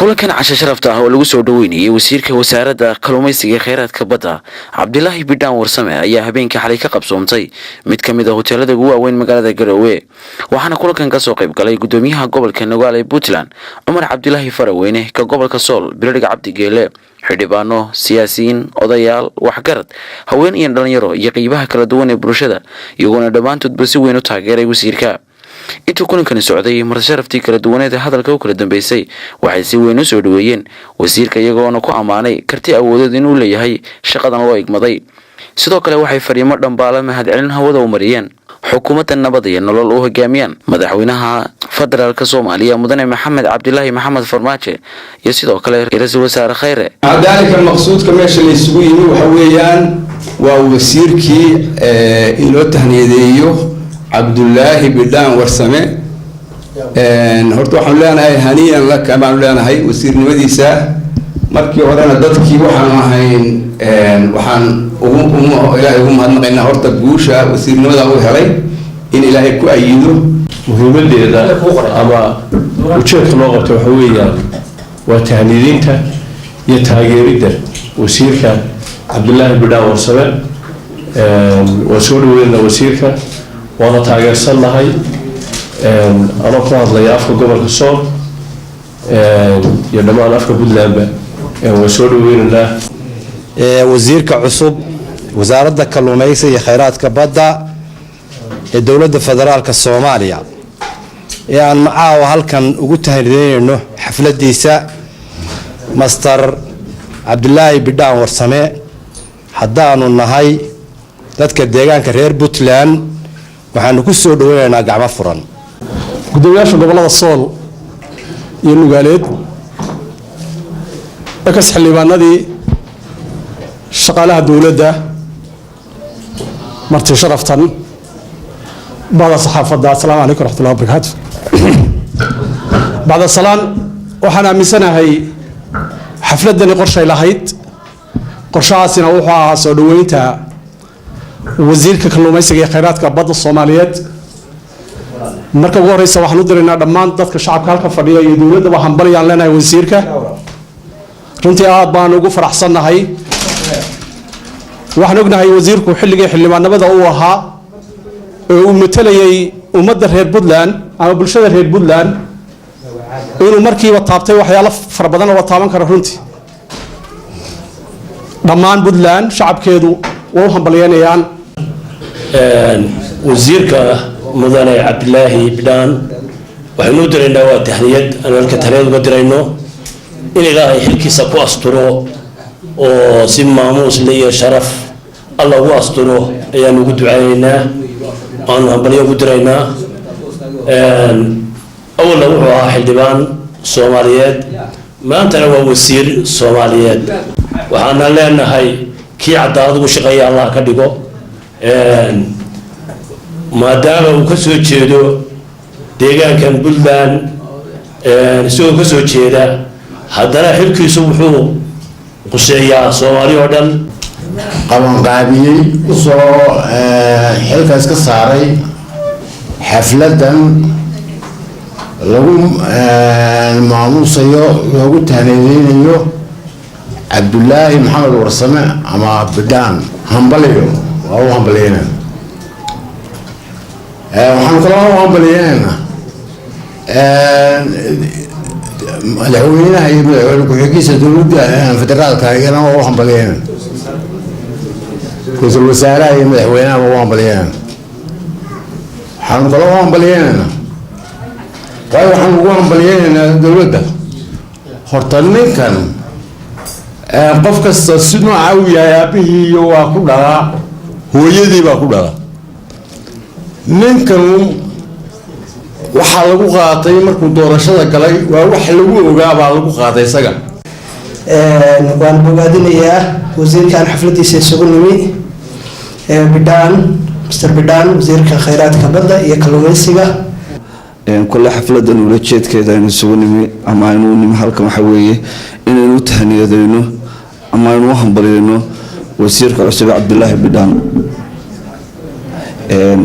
Kulankan casho sharafta ah oo lagu soo dhaweynayay wasiirka wasaaradda kalluumaysiga ee kheyraadka badda, Cabdilaahi Bidhaan Warsame, ayaa habeenkii xalay ka qabsoomtay mid ka mid ah hoteelada ugu waaweyn magaalada Garoowe. Waxaana kulankan kasoo qayb galay gudoomiyaha gobolka Nugaal ee Puntland, Cumar Cabdilaahi Faraweyne, ka gobolka Sool, Biladhiga Cabdi Geele, xildhibaano, siyaasiyiin, odayaal, waxgarad, haween iyo dhalinyaro iyo qeybaha kala duwan ee bulshada, iyagoona dhammaantoodba si weyn u taageeray wasiirka. Intuu kulankani socday, marti sharaftii kala duwaneed ee hadalka u kala dambeysay waxay si weyn u soo dhaweeyeen wasiirka, iyagoona ku ammaanay karti awoodeed inuu leeyahay shaqadan loo igmaday. Sidoo kale waxay fariimo dhambaala mahadcelin hawada u mariyeen xukuumadda Nabad iyo Nolol u hogaamiyaan madaxweynaha federaalka Soomaaliya, Mudane Maxamed Cabdilaahi Maxamed Farmaajo, iyo sidoo kale ra-iisul wasaare Khayre. Dalika maqsuudka meesha la isugu yimi waxa weeyaan waa wasiirkii inoo tahniyadeeyo, Cabdullaahi Bidhaan Warsame. Horta waxaanu leenahay هنيئا لك baanu leenahay wasiirnimadiisa. Markii horena dadkii waxaanu ahayn, waxaan ugu Ilaahay ugu mahadnaqaynaa horta guusha wasiirnimada uu helay in Ilaahay ku ayido. Muhiimadeeda ama ujeedka loo qabta waxa weeyaan waa tahniidinta iyo taageeridda wasiirka Cabdilaahi Bidhaan Warsame. Waan soo dhaweynaa wasiirka, waana taageersannahay. Anoo ku hadlaya afka gobolka Sool iyo dhammaan afka Puntlandba, waan soo dhaweynaynaa. Wasiirka cusub wasaaradda kalluumaysiga iyo kheyraadka badda ee dowladda federaalka Soomaaliya ee aan macaawa halkan ugu tahniideynayno xafladiisa, Mister Cabdilaahi Bidhaan Warsame, haddaanu nahay dadka deegaanka reer Puntland, waxaanu ku soo dhaweynaynaa gacmo furan. Gudoomiyaasha gobollada Sool iyo Nugaaleed, ex xildhibaanadii, shaqaalaha dowladda, marti sharaftan, bahda saxaafadda, asalaamu calaykum raxmatullahi wabarakaatu. Bacda salaan, waxaan aaminsanahay xafladdani qorshay lahayd. Qorshahaasina wuxuu ahaa soo dhoweynta wasiirka kalluumaysiga iyo khayraadka badda Soomaaliyeed. Marka ugu horeysa, waxaan u diraynaa dhammaan dadka shacabka halka fadhiya iyo dowladdaba hambalyaan leenahay wasiirka. Runtii aad baan ugu faraxsannahay. Waxaan ognahay wasiirku xilligii xildhibaanimada uu ahaa ee uu matalayay ummadda reer Puntland ama bulshada reer Puntland inuu markiiba taabtay waxyaalo fara badan oo la taaban karo. Runtii dhammaan Puntland shacabkeedu waa u hambalyeynayaan. Wasiirka Mudane Cabdilaahi Bidhaan waxaynu u diraynaa waa tahniyad. Aanu halka tahniyad uga dirayno in Ilaahay xilkiisa ku asturo oo si maamuus le iyo sharaf Alla ugu asturo ayaanu ugu ducaynaynaa, waanu hambalyo ugu diraynaa. Awalna wuxuu ahaa xildhibaan Soomaaliyeed, maantana waa wasiir Soomaaliyeed. Waxaana leenahay kii cadaalad ugu shaqeeya Allah ka dhigo, maadaama uu ka soo jeedo deegaankan Puntland. Isagoo ka soo jeeda, haddana xilkiisu wuxuu quseeyaa Soomaali oo dhan. Qabanqaabiyey, usoo xilkaas ka saaray xafladan lagu maamuusayo, loogu tahneedeynayo Cabdulaahi Maxamed Warsame ama Bidhaan, hambaliyo waa u hambalyeynayna. Waxaan kaloo u hambalyeynayna madaxweynaha iyo madaxweyne ku-xigeenkiisa dowladda federaalka, iyana waa u hambalyeynayna. Ra-iisul wasaaraha iyo madaxweynaha waa u hambalyeynayna. Waxaanu kaloo u hambalyeynaynaa, waayo waxaan ugu hambalyeynaynaa dowladda, horta ninkan qof kasta si nooca uu yahay aabihii iyo waa ku dhalaa, hooyadii baa ku dhalaa. Ninkan waxaa lagu qaatay markuu doorashada galay, waa wax lagu ogaa baa lagu qaatay isaga. Waan bogaadinayaa wasiirkan xafladiisa isugu nimi, Bidhaan, Mister Bidhaan, wasiirka kheyraadka badda iyo kalluumeysiga. Kole xafladan ulajeedkeeda aynu isugu nimi ama aynu u nimi halkan waxa weeye inaynu u tahniyadeyno ama aynu u hambalyeyno wasiirka cusub, Cabdilaahi Bidhaan.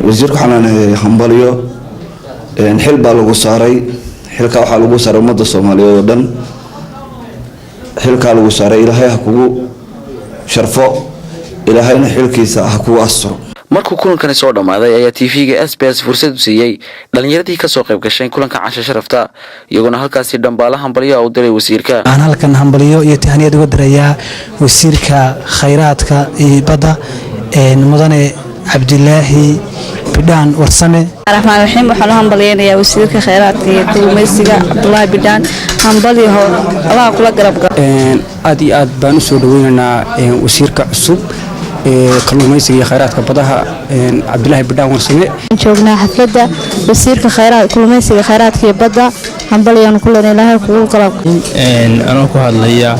Wasiirka waxaan leenahay hambalyo. Xil baa lagu saaray, xilka waxaa lagu saaray ummadda Soomaaliyeed oo dhan. Xilkaa lagu saaray Ilaahay ha kugu sharfo, Ilaahayna xilkiisa ha kugu asturo. Markuu kulankani soo dhammaaday ayaa TV-ga SBS fursad u siiyey dhalinyaradii kasoo qayb gashay kulanka casho sharafta, iyagoona halkaasi dhambaala hambalyo u diray wasiirka. Waxaan halkan hambalyo iyo tahniyad uga dirayaa wasiirka khayraadka iyo badda, mudane Cabdilaahi Bidhaan Warsame. Raxmaan raxiim. Waxaan u hambalyeynayaa wasiirka khayraadka iyo kalluumeysiga, Cabdulaahi Bidhaan. Hambalyaho, Allaha kula garab galo. Aad iyo aad baan usoo dhaweynaynaa wasiirka cusub ee kalluumeysiga iyo khayraadka badaha, Cabdilaahi Bidhaan Warsame. Joognaa xafladda wasiirka khayraad kalluumeysiga, khayraadka iyo badda. Hambalyaanu ku leenahay, Ilaahay kugu garab. Anoo ku hadlaya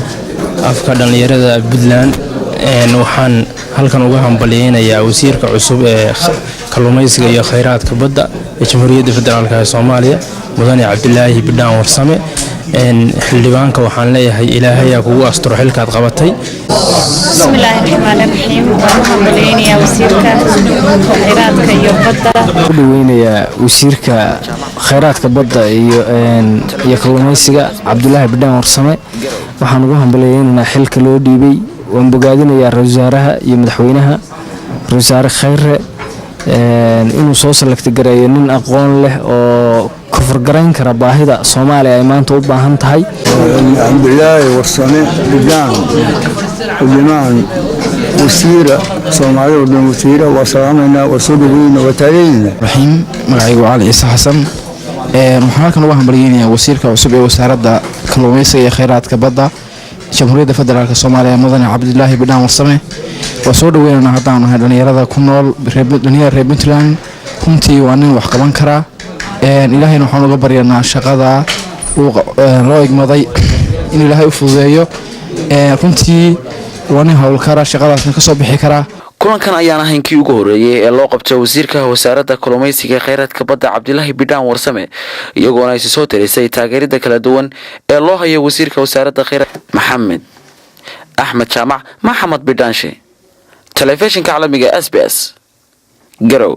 afka dhallinyarada Puntland, waxaan halkan uga hambalyeynayaa wasiirka cusub ee kalluumeysiga iyo khayraadka badda ee Jamhuuriyadda Federaalk ee Soomaaliya, mudane Cabdilaahi Bidhaan Warsame. Xildhibaanka waxaan leeyahay, Ilaahayaa kugu asturo xilkaad qabatay. Bismillaahi raxmaani raxiim. Waan u hambalyeynayaa wasiirka khayraadka iyo badda. U dhaweynayaa wasiirka khayraadka badda iyo kalluumeysiga, Cabdulaahi Bidhaan Warsame. Waxaan ugu hambalyeynaynaa xilka loo dhiibay. Waan bogaadinayaa ra-isul wasaaraha iyo madaxweynaha, ra-isul wasaare Khayre, inuu soo select gareeyo nin aqoon leh oo cover garayn kara baahida Soomaaliya ay maanta u baahan tahay. Cabdilaahi Warsame Bidhaan Xildhibaan, wasiira Soomaalida oo dhan, wasiira waa salaamaynaa, waa soo dhaweynaa, waa taageeraynaa. Raxiim. Magacaygu Cali Ciise Xasan. Waxaan halkan uga hambalyeynayaa wasiirka cusub ee Wasaaradda Kalluumeysiga iyo Kheyraadka Badda Jamhuuriyadda Federaalk Soomaaliya, mudane Cabdilaahi Bidhaan Warsame. Waa soo dhaweynana haddaan nahay dhalinyarada ku nool, dhalinyarada reer Puntland. Runtii waa nin wax qaban karaa. Ilaahayna waxaan uga baryanaa shaqada uu loo igmaday in Ilaahay u fududeeyo. Runtii waa nin howlkara, shaqadaasna kasoo bixi karaa. Kulankan ayaan ahayn kii ugu horreeyey ee loo qabto wasiirka Wasaaradda Kalluumaysiga Kheyraadka Badda, Cabdilaahi Bidhaan Warsame, iyagoona aysi soo tarisay taageerida kala duwan ee loo hayo wasiirka wasaaradda kheyraad. Maxamed Axmed Jaamac, Maxamed Bidhaanshe, telefishinka caalamiga SBS, Garowe.